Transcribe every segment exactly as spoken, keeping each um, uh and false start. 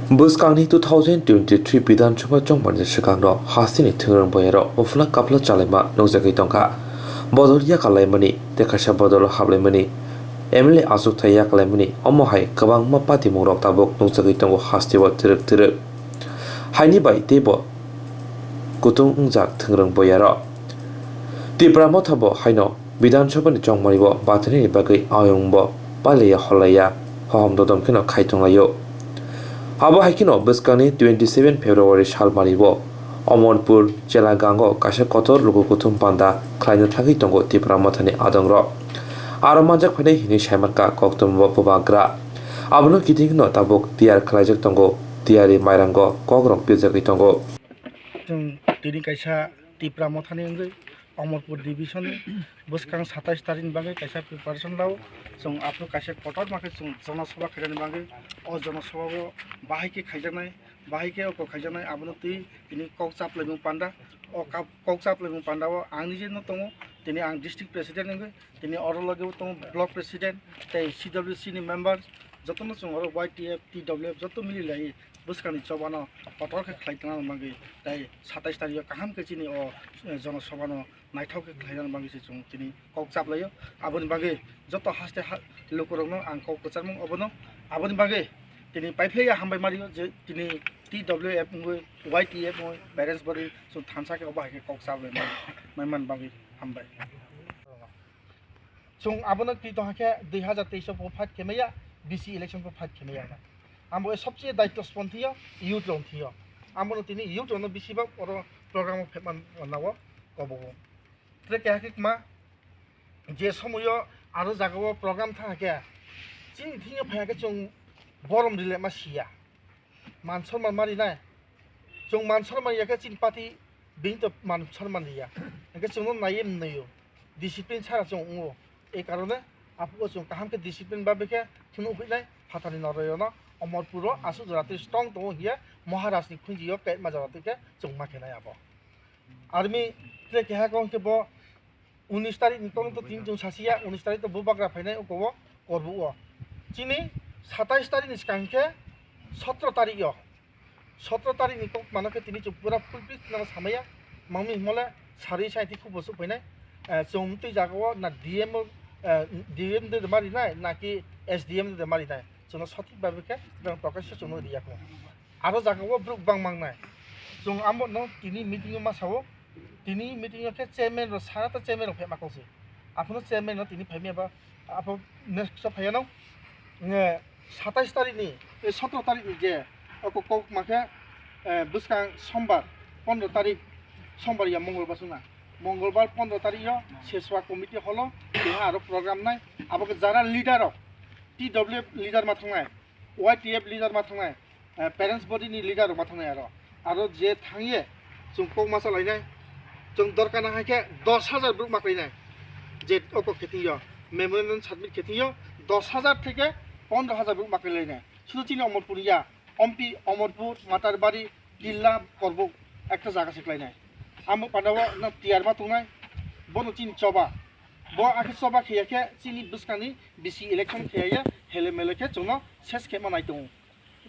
Bwskangni two thousand twenty-three Bidhan Sabha chongmani swkangno hasteni thwngwrwng boyarok uphla kaphla chalaima nukjagwi tongkha. Bodol yakalaimani tei kaisa bodolo hablaimani, M L A achukthai yakalaimani, omo hai kwbangma patimungrok tabuk nukjagwi tongo hasteo twrwk twrwk. Haini bai teibo kutung wngjak thwngwrwng boyarok. Tipra Motha bo haino Bidhan Sabha ni chongmani bo bathani ni bagwi ayung bo palaiya holaiya hohom dodom kheno khai tonglaio. Abo hai kheno bwskangni twenty seven February salmani bo Omorpur Chelagango kaisa kotor luku kuthum panda khlaina thangwi tongo Tipra Mothani adongrok. Aro manjak phainai hinwi saimankha koktwma bo bubagra. Abono kiting kheno tabuk tiyar khlaijak tongo, tiyari mairango kokrok pirjagwi tongo. Chwng tini kaisa Tipra Mothani wngwi Omorpur division ni bwskang satais tarikni bagwi kaisa preparation lao. Chwng aphuru kaisa kotorma khe chwng Jana Sabha khainani bagwi o Jana Sabha o bahai khe khaijaknai, bahai khe oko khaijaknai, abono twi tini kok chaplaimung panda. O kap-, kok chaplaimung panda o ang nije no tongo, tini ang district president wngwi, tini oro loge o tongo block president tei C W C ni member, jotono chwng oro Y T F, T W F joto mili lai bwskangni chobano kotor khe khlai tongna bagwi tei satais tarikh o kaham khe chini o, eh, Jana Sabha no naithok khe khlaina bagwi se chwng tini kok chaplaio. Aboni bagwi joto haste ha-, lukurokno ang kok kwcharmung obono. Aboni bagwi tini paiphlaiya hambai mario je tini T W F wngwi, Y T F wngwi, parents body chwng thansa khe obo hai khe kok chaplai man-, maiman bagwi hambai. Chwng abono twi tongkha khe dui hazar teis o bo fight khe maya, B C election bo fight khe maya. Amo e sobse daityo sponthio youth rok thio. Amo no tini youth rok no bisi bak oro program o phepma nao kobogo. Tre keha khe ma je somoyo aro jaga o program thang khe chini thing phai khe chwng borom rile ma siya. Man sonman ma rinai. Chwng man sonman ya khe chini party bini to man sonman riya. Hingkhe chwngno naiye mwnwio. Discipline sara chwng wngo. Ei karone aphuru chwng kaham khe discipline ba bekhe thwngno uphinai phatani noroi ono Omorpuro aswk jora twi strong tongo hiye Maharaj ni khunjio kaima jora twi khe chwng ma khenai abo. Army tre keha kong khe bo unis tarik ni tong to tin chwng sasiya, unis tarik to bubagra phainai oko o korbu o. Chini satais tarik ni swkang khe sotro tarik o. Sotro tarik ni kok mano khe tini chwng pura full pitch nang samaya. Mangmi himole sari sai ti khubo su phainai. Eh, chwng twi jaga o na D M o, eh, D M de mari nai, na ki S D M de mari nai. Chwngno sothik babe khe bang prakash chwngno riya kho. Aro jaga o bruk bang mang nai. Chwng amo no tini meeting o ma sao. Tini meeting o khe chairman rok sara ta chairman rok phema kok se. Aphuno chairman no tini phaimya ba, apho next so phaiya no. Nge satais tarik ni, eh, sotro tarik ni je, oko kok ma khe, eh, bwskang sombar, pondro tarik, sombar ya mongolbar suna. Mongolbar pondro tarik yo Seswa committee holo, keha aro program nai, abo khe jara leader rok, T W F leader ma thangnai, Y T F leader ma thangnai, eh, parents body ni leader rok ma thangnai aro. Aro je thangye chwng kok ma salainai, chwng dorkar na hai khe dos hajar borok ma khlainai. Je oko khe thwngyo, memorandum submit khe thwngyo, dos hajar theke pondro hajar borok ma khlainai. Sudu chini Omorpur ya, Ompi, Omorpur, Matarbari, Killa, Korbuk ekta jaga se khlainai. Amo pandao na tiyar ma tongnai, bono chini choba. Bo akhe choba khe ya khe chini bwskangni B C election khe ya, hele mele khe chwngno ses khe ma nai tongo.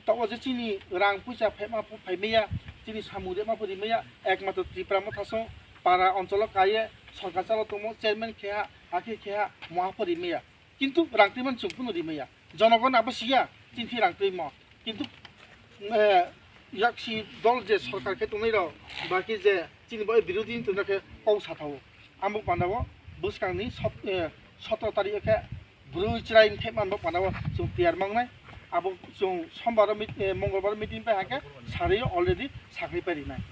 Tabuk je chini rang puisa phaima pho phaimaya, chini samung rema pho rimaya, ekmatro Tripura Motha song para oncholo kaiye sorkar chalo tongmo chairman kheha, hakhe kheha, moha pho rimaya. Kintu rang twi man chwng phano rimaya. Jonogon abo siya, chini rang twi mo. Kintu, eh, yaksi dol je sorkar khe tongnai rok, baki je chini bai birodhi ni tongna khe kok sa thawo. Amo panda o bwskang ni sot-, eh, sotro tarik o khe bwrwi chwrai wngkhe manbo panda o chwng tiyar mangnai. Abo chwng sombar o meet-, eh, mongolbar o meeting pai hakhe sari o already sakhai pai rinai.